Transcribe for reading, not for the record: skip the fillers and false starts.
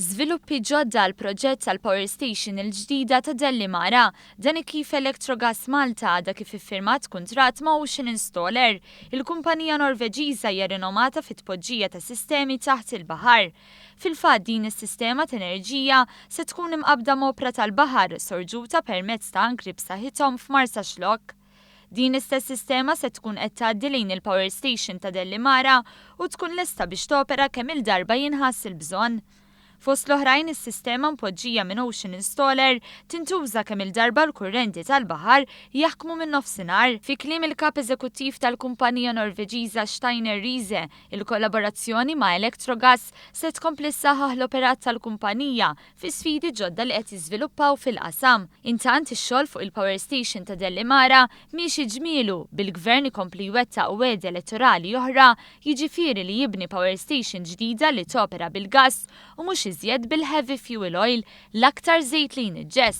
Żviluppi ġodda għall-proġett tal-Power Station il-ġdida ta' Dellimara. Dan hekk kif Electrogas Malta għadha kif iffirmat kuntratt ma' Ocean Installer. Il-kumpanija Norveġiża hija rinomata fit-tpoġġija ta' sistemi taħt il-baħar. Fil-fatt din is-sistema t'enerġija se tkun imqabbda m'opra tal-baħar sorġuta permezz ta' ankri b'saħħithom f'Marsaxlokk. Din l-istess sistema se tkun qed tgħaddi lejn il-Power Station ta' Dellimara u tkun lesta biex topera kemm-il darba jinħass il-bżonn. Fost l-oħrajn is-sistema mpoġġija minn Ocean Installer tintuża kemm-il darba l-kurrenti tal-baħar jaħkmu min-nofsinhar. Fi kliem il-Kap Eżekuttiv tal-kumpanija Norveġiża Steiner Riise, il-kollaborazzjoni ma' Electrogas se tkompli ssaħħaħ l-operat tal-kumpanija fi sfidi ġodda li qed jiżviluppaw fil-qasam. Intant, ix-xogħol fuq il-power station ta' Dellimara miexi ġmielu, bil-Gvern ikompli jwettaq wegħdi elettorali oħra, jiġifieri li jibni power station ġdida li topera bil-gass u mhux iżjed bil-heavy fuel oil, l-aktar żejt li jniġġes.